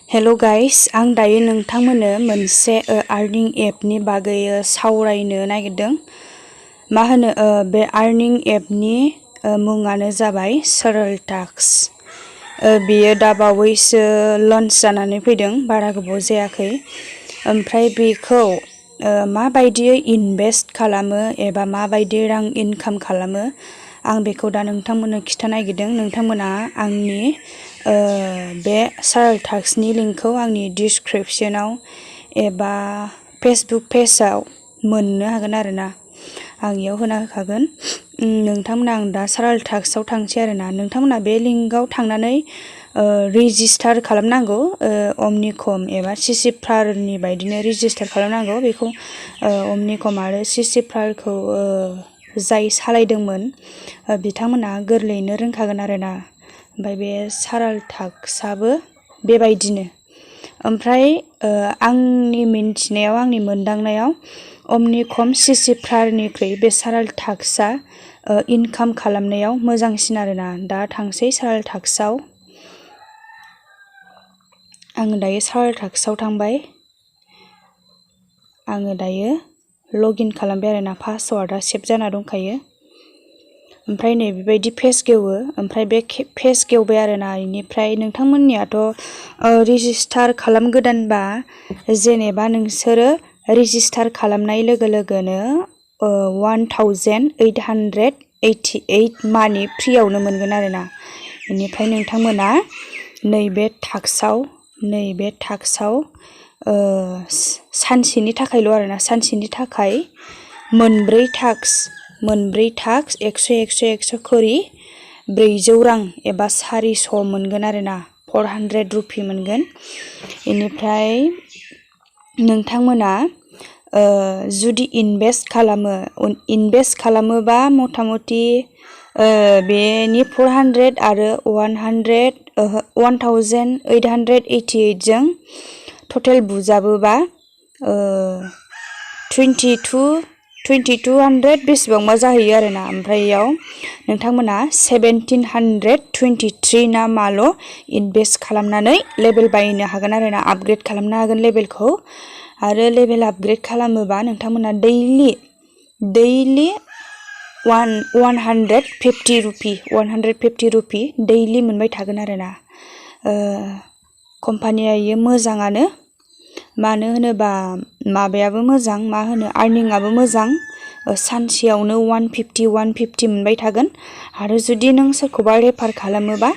Hello guys आं दायो नोंथांमोननो मोनसे आर्निं एपनि बागै सावरायनो नागिरदों। मा होनो बे आर्निं एपनि मुङानो जाबाय साराल टास्क। बेयो दा बावैसो लन्च जानानै फैदों, बारा गोबाव जायाखै। ओमफ्राय बेखौ माबायदियै इनभेस्ट खालामो एबा माबायदि रां इनकाम खालामो आं बेखौ दा नोंथांमोननो खिथानो नागिरदों। नोंथांमोना आंनि बे साराल टास्कनि लिंकखौ आंनि डिसक्रिपसनाव एबा फेसबुक पेजाव मोननो हागोन आरोना, आं इयाव होना होखागोन। नोंथांमोना आं दा साराल टास्कआव थांसै आरोना। नोंथांमोना बे लिंकआव थांनानै रेजिस्टार खालामनांगौ, अमनिकम एबा सिसिफ्रारनि बायदिनो रेजिस्टार खालामनांगौ। बेखौ अमनिकम आरो सिसिफ्रारखौ जाय सालायदोंमोन बिथांमोना गोरलैयैनो रोंखागोन आरोना। ओमफ्राय बे साराल टास्कआबो बेबायदिनो। ओमफ्राय आंनि मिन्थिनायाव, आंनि मोनदांनायाव अमनिकम सिसिफ्रारनिख्रुइ बे साराल टास्कआ इनकाम खालामनायाव मोजांसिन आरोना। दा थांसै साराल टास्कआव। आङो दायो साराल टास्कआव थांबाय। आङो दायो लगिन खालामबाय आरोना, पासवार्डआ सेभ जाना दंखायो। ओमफ्राय नै बेबायदि पेज गेवो। ओमफ्राय बे पेज गेवबाय आरोना। बेनिफ्राय नोंथांमोननियाथ' रेजिस्टार खालामगोदानबा जेनेबा नोंसोरो रेजिस्टार खालामनाय लोगो लोगोनो 1888 मानि फ्रियावनो मोनगोन आरोना। बेनिफ्राय नोंथांमोना नैबे टास्कआव सानसेनि थाखायल' आरोना, सानसेनि थाखाय मोनब्रै टास्क 100 खरि 400 रां एबा 400 मोनगोन आरोना, 400 रुपि मोनगोन। बेनिफ्राय नोंथांमोना जुदि इनभेस्ट खालामोबा मथा मथि बेनि 400 आरो 1888 जों टटेल बुजाबोबा 2200 बेसेबांबा जाहैयो आरोना। ओमफ्राय इयाव नोंथांमोना 1723 ना माल' इनभेस्ट खालामनानै लेभेल बायनो हागोन आरोना, आपग्रेड खालामनो हागोन लेभेलखौ। आरो लेभेल आपग्रेड खालामोबा नोंथांमोना दैलि 150 रुपि दैलि मोनबाय थागोन आरोना। कम्पानिया इयो मोजाङानो, मानो होनोबा माबायाबो मोजां, मा होनो आर्निंआबो मोजां। सानसेयावनो 150 मोनबाय थागोन। आरो जुदि नों सोरखौबा रेफार खालामोबा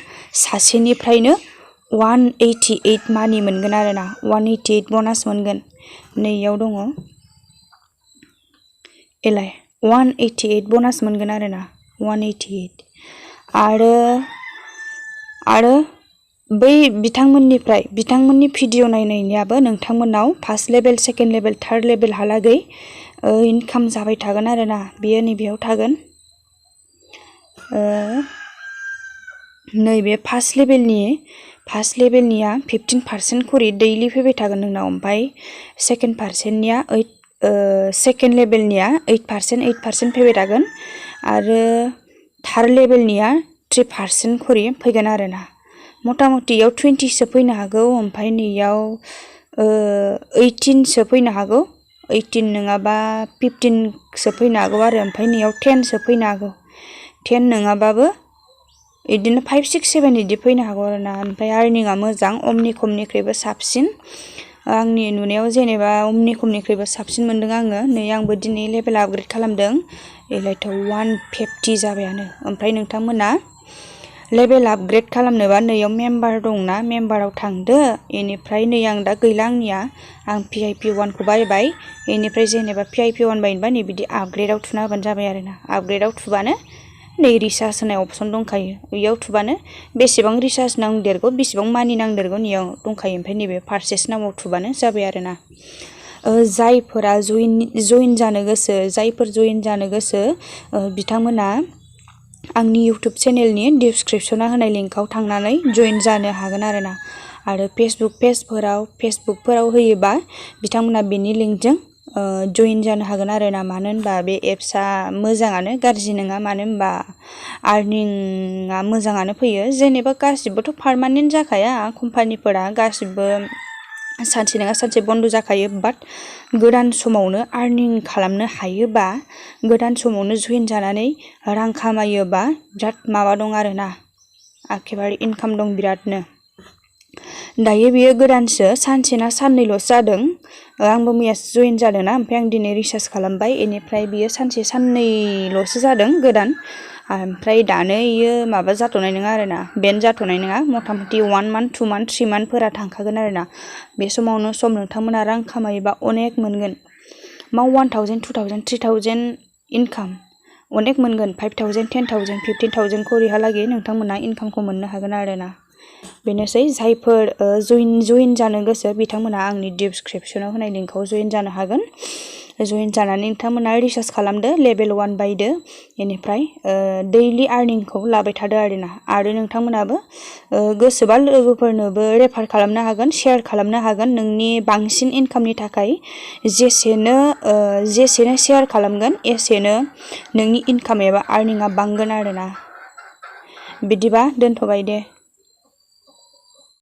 सासेनिफ्रायनो 188 मानि मोनगोन आरोना, 188 बनास मोनगोन। नैयाव दङ एलाय 188 बनास मोनगोन आरोना, 188। आरो बै बिथांमोननि भिडिअ नायनायनियाबो नोंथांमोनाव first level, second level, third लेभेलहालागै इनकाम जाबाय थागोन आरोना। बेयो नैबेयाव थागोन। नैबे फार्स्ट लेभेलनिया 15% खरि दैलि फैबाय थागोन नोंनाव। ओमफ्राय सेकेन्ड लेभेलनिया 8% फैबाय थागोन। आरो थार्ड लेभेलनिया 3% खरि फैगोन आरोना। मथा मथि इयाव 20सो फैनो हागौ। ओमफ्राय नैयाव 18सो फैनो हागौ, 18 नङाबा 15सो फैनो हागौ आरो। ओमफ्राय नैयाव 10सो फैनो हागौ, 10 नङाबाबो बिदिनो 5, 6, 7 बिदि फैनो हागौ आरोना। ओमफ्राय आर्निंआ मोजां, अमनिकमनिख्रुइबो साबसिन। आंनि नुनायाव जेनेबा अमनिकमनिख्रुइबो साबसिन मोनदों आङो। नै आंबो दिनै लेभेल आपग्रेड खालामदों, एलायथ' 150 जाबायानो। ओमफ्राय नोंथांमोना लेभेल आपग्रेड खालामनोबा नैयाव मेम्बार दंना, मेम्बाराव थांदो। बेनिफ्राय नै आं दा गैला, आं VIP 1खौ बायबाय। बेनिफ्राय जेनेबा VIP 1 बायनोबा नै बिदि आपग्रेडाव थुना होबानो जाबाय आरोना। आपग्रेडाव थुबानो नै रिसार्ज होनाय अपसन दंखायो, बेयाव थुबानो बेसेबां रिसार्ज नांदेरगौ, बेसेबां मानि नांदेरगौ नैयाव दंखायो। ओमफ्राय नैबे पारचेस नामाव थुबानो जाबाय आरोना। जायफोरा जइन जानो गोसो बिथांमोना आंनि इउटुब चेनेलनि डिसक्रिपसनाव होनाय लिंकआव थांनानै जइन जानो हागोन आरोना। आरो फेसबुकफोराव होयोबा बिथांमोना बेनि लिंकजों जइन जानो हागोन आरोना। मानो होनबा बे एप्सआ मोजाङानो, गाज्रि नङा। मानो होनबा आर्निंआ मोजाङानो फैयो। जेनेबा गासिबोथ' पारमानेन्ट जाखाया, कम्पानिफोरा गासिबो सानसे नङा सानसे बन्द जाखायो। बाट गोदान समावनो आर्निं खालामनो हायोबा, गोदान समावनो जइन जानानै रां खामायोबा बिराद माबा दं आरोना, एखेबारे इनकाम दं बिरादनो। दायो बेयो गोदानसो, सानसे ना साननैल'सो जादों। आंबो मैयासो जइन जादोंना, ओमफ्राय आं दिनै रिसार्च खालामबाय। बेनिफ्राय बियो सानसे साननैल'सो जादों गोदान। ओमफ्राय दानो इयो माबा जाथ'नाय नङा आरोना, बेन जाथ'नाय नङा। मथा मथि 1 मान्थ 2 मान्थ 3 मान्थफोरा थांखागोन आरोना। बे समावनो सम नोंथांमोना रां खामायोबा अनेक मोनगोन। 1000 2000 3000 इनकाम अनेक मोनगोन। 5000 10000 15000 खरिहालागै नोंथांमोना इनकामखौ मोननो हागोन आरोना। बेनोसै, जायफोर जइन जानो गोसो बिथांमोना आंनि डिसक्रिपसनाव होनाय लिंकआव जइन जानो हागोन। जइन जानानै नोंथांमोना रिसार्च खालामदो, लेभेल 1 बायदो, बेनिफ्राय दैलि आर्निंखौ लाबाय थादो आरोना। आरो नोंथांमोनाबो गोसोबा लोगोफोरनोबो रेफार खालामनो हागोन, शेयार खालामनो हागोन। नोंनि बांसिन इनकामनि थाखाय जेसेनो शेयार खालामगोन एसेनो नोंनि इनकाम एबा आर्निंआ बांगोन आरोना। बिदिबा दोनथ'बाय दे।